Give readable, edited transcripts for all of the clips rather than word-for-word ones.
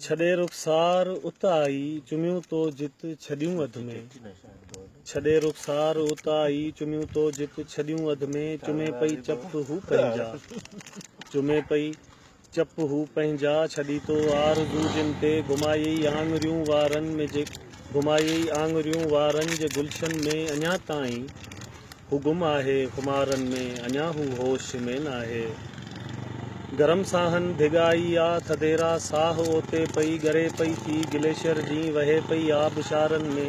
ڇڏي رخسار ات آئي، چميون تو جت ڇڏيون اڌ ۾. ڇڏي رخسار ات آئي، چميون تو جت ڇڏيون اڌ ۾. چمي پئي چپ هو پنهنجا، چمي پئي چپ هو پنهنجا. ڇڏي تو آرزو جن تي، گهمايئي آڱريون وارن ۾ جي گهمايئي آڱريون وارن جي گلشن ۾. اڃا تائين هو گم آهي خمارن ۾، اڃا هو هوش ۾ ناهي. گرم ساهن ڀڳائي آ، ٿڌيرا ساهه اوتي پئي، ڳري پئي ٿي گليشر جين، وهي پئي آبشارن ۾.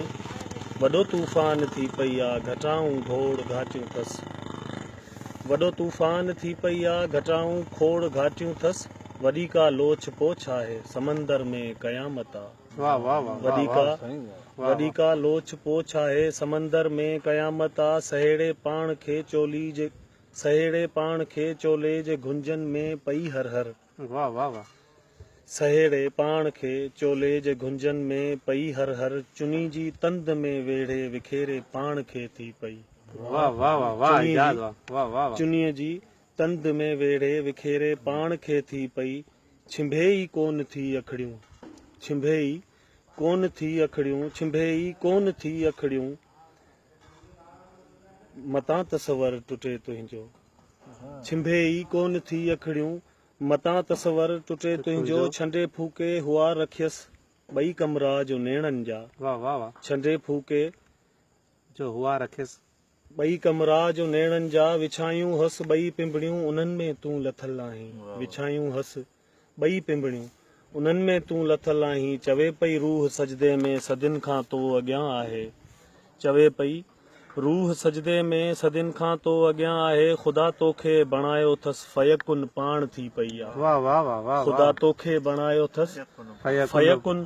وڏو طوفان ٿي پئي آ، گهٽائون گهوڙ گهاٽيون ٿس. وڏو طوفان ٿي پئي آ، گهٽائون کوڙ گهاٽيون ٿس. وڏي ڪا لوڇ پوڇ آهي، سمندر ۾ قيامت آ. وڏي ڪا وڏي ڪا لوڇ پوڇ آهي، سمندر ۾ قيامت آ. سهيڙي پاڻ کي چولي جي سهيڙي پاڻ کي چولي جي گهنجن ۾ پئي هر هر. سهيڙي پاڻ کي چولي جي گهنجن ۾ پئي هر هر. چني جي تند ۾ ويڙهي وکيري پاڻ کي ٿي پئي. چني جي چني جي تند ۾ ويڙهي وکيري پاڻ کي ٿي پئي، ڇنڀي ئي ڪونه ٿي اکڙيون، ڇنڀي ئي ڪونه ٿي اکڙيون، ڇنڀي ئي ڪونه ٿي اکڙيون، متان تصور ٽٽي تنهنجو، ڇنڀي ئي ڪونه ٿي اکڙيون، متان تصور ٽٽي تنهنجو، ڇنڊي ڦوڪي هئا رکيس ٻئي ڪمرا جو نيڻن جا، ڇنڊي ڦوڪي. جو هئا رکيس. ٻئي ڪمرا جو نيڻن جا، وڇايون هس ٻئي پنبڻيون، انهن ۾ تون لٿل آهين، وڇايون هس ٻئي پنبڻيون، انهن ۾ تون لٿل آهين، چوي پئي روح سجدي ۾ صدين کان تو اڳيان آهي، چوي پئي روح سجدي ۾ صدين کان تو اڳيان آهي، خدا توکي بڻايو ٿس فيڪن پاڻ ٿي پئي آ، خدا توکي بڻايو ٿس فيڪن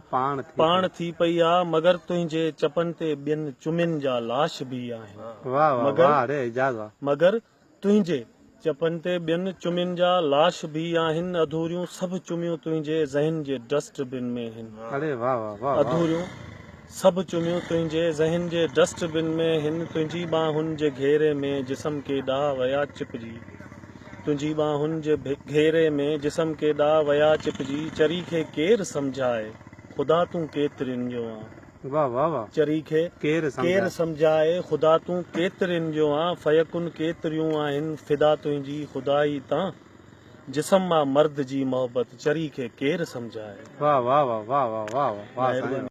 پاڻ ٿي پئي آ، مگر تنهنجي چپن تي ٻين چمين جا لاش به آهن. مگر مگر تنهنجي چپن تي ٻين چمين جا لاش به آهن. اڌوريون سڀ چميون تنهنجي ذهن جي ڊسٽ بن ۾ هن. اڌوريون سڀ چميون تنهنجي ذهن جي ڊسٽ بن ۾ هن. تنهنجي ٻانهن جي گهيري ۾ جسم ڪيڏا ويا چپجي. تنهنجي ٻانهن جي گهيري ۾ جسم ڪيڏا ويا چپجي. چري کي ڪير سمجهائي خدا تون ڪيترين جو آن. چري کي ڪير سمجهائي خدا تون ڪيترين جو آن. فيڪن ڪيتريون آهن فدا تنهنجي خدائي تان. جسم آ مرد جي محبت چري کي ڪير سمجهائي. مهرباني.